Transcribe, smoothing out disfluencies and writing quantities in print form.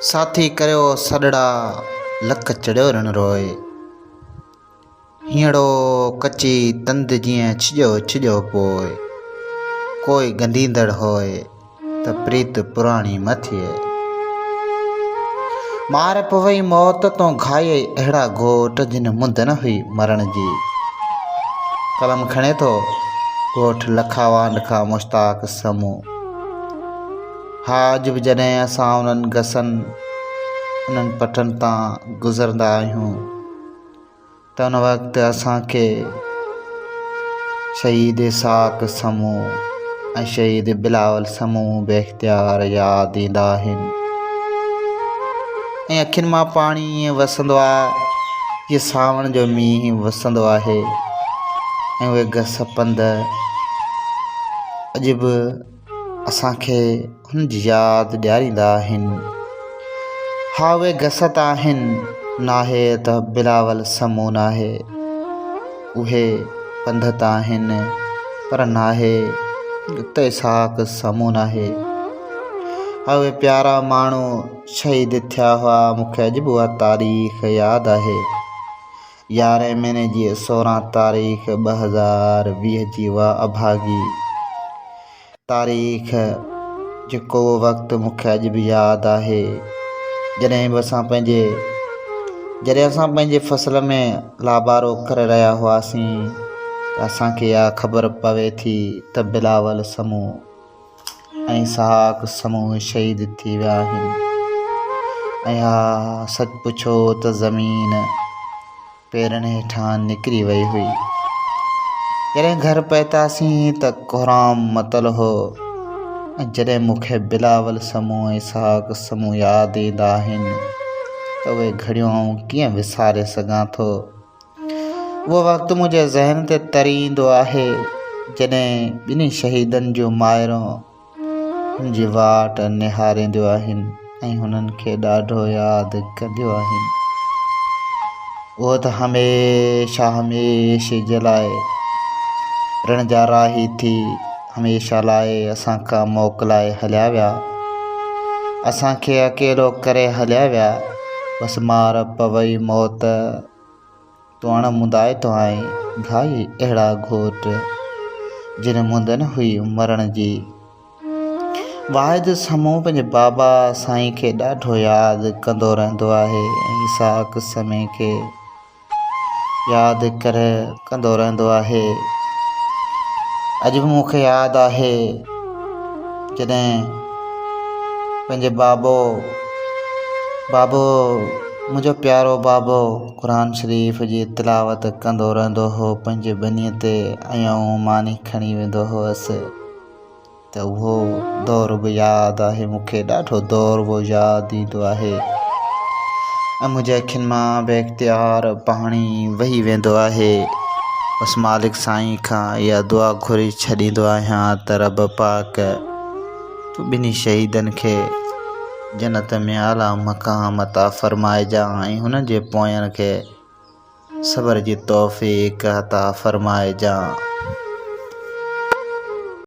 ساٿي ڪريو سڏڙا، لڪ چڙهيو رڻ روئي. هينئڙو ڪچي تند جيئن ڇڄيو ڇڄيو پوء. ڪوئي ڳنڍيندڙ هوء ته پريت پراڻي نه ٿئي. مار پوئي موت تون گهايئي اهڙا گهوٽ جن مند نه هئي مرڻ جي. قلم کڻي ٿو ڳوٺ لکاوانڊ کان مشتاق سمون. ها اڄ به جڏهن اسان انهن گسن انهن پٽن تان گذرندا آهيون ته ان وقت اسان کي شهيد اسحاق سمون ۽ شهيد بلاول سمون بي اختيار ياد ايندا آهن ۽ اکين مان پاڻي ائين وسندو آهي جيئن سانوڻ جو مينهن وسندو آهي ۽ اهي گس پنڌ اڄ به اسان کي هن جي ياد ڏياريندا آهن. ها اهي گس ته آهن، ناهي ته بلاول سمون ناهي. اهي پنڌ ته آهن، پر ناهي ته اسحاق سمون ناهي. ها اهي پيارا ماڻهو شهيد ٿيا هئا، مون کي اڄ به اها تاريخ ياد آهي. يارهين مهيني جي 16 تاريخ 2020 جي اها اڀاڳي تاريخ جيڪو اهو وقت مون کي اڄ به ياد آهي جڏهن به اسان پنهنجي جڏهن اسان پنهنجي فصل ۾ لابارو ڪري رهيا هئاسين ته اسان کي اها خبر پوي ٿي ته بلاول سمون ۽ اسحاق سمون شهيد ٿي ويا آهن ۽ ها سچ پڇو ته زمين پيرن هيٺان نڪري وئي هئي. جڏهن گهر پهتاسين ته ڪهرام متل هو ۽ جڏهن مون کي بلاول سمون ۽ اسحاق سمون ياد ايندا آهن ته اهي گهڙيون آئون ڪيئن وساري سگهان ٿو. اهو وقت منهنجي ذهن تي تري ايندو آهي جڏهن ٻنهي شهيدن جون مائرون هن جي واٽ نهارينديون آهن ۽ هنن کي ڏاڍو ياد ڪنديون آهن. اهو ته هميشه هميشه جي لاء رڻ جا راهي ٿي هميشه لاء اسان کان موڪلائي هليا ويا. اسان کي اڪيلو ڪري هليا ويا. بس مار پوئي موت، تون اڻ مندائتو آهين، گهائي اهڙا گهوٽ، جن مند نه هئي مرڻ جي. واحد سمون پنهنجي بابا سائين کي ڏاڍو ياد ڪندو رهندو آهي ۽ اسحاق سمي کي ياد ڪري ڪندو رهندو آهي. اڄ به مون کي ياد آهي جڏهن پنهنجي بابو بابو منهنجو پيارو بابو قرآن شريف جي تلاوت ڪندو رهندو هو پنهنجي ٻنيء تي ۽ آئون ماني کڻي ويندو هئس. ته اهو دور به ياد آهي مون کي ڏاڍو دور اهو ياد ايندو آهي ۽ منهنجي اکين مان بي اختيار پاڻي وهي ويندو آهي بس مالڪ سائين کان اها دعا گهري ڇڏيندو آهيان ته رب پاڪ تون ٻنهي شهيدن کي جنت ۾ اعليٰ مقام عطا فرمائجان ۽ هنن جي پوين کي صبر جي توفيق عطا فرمائجان.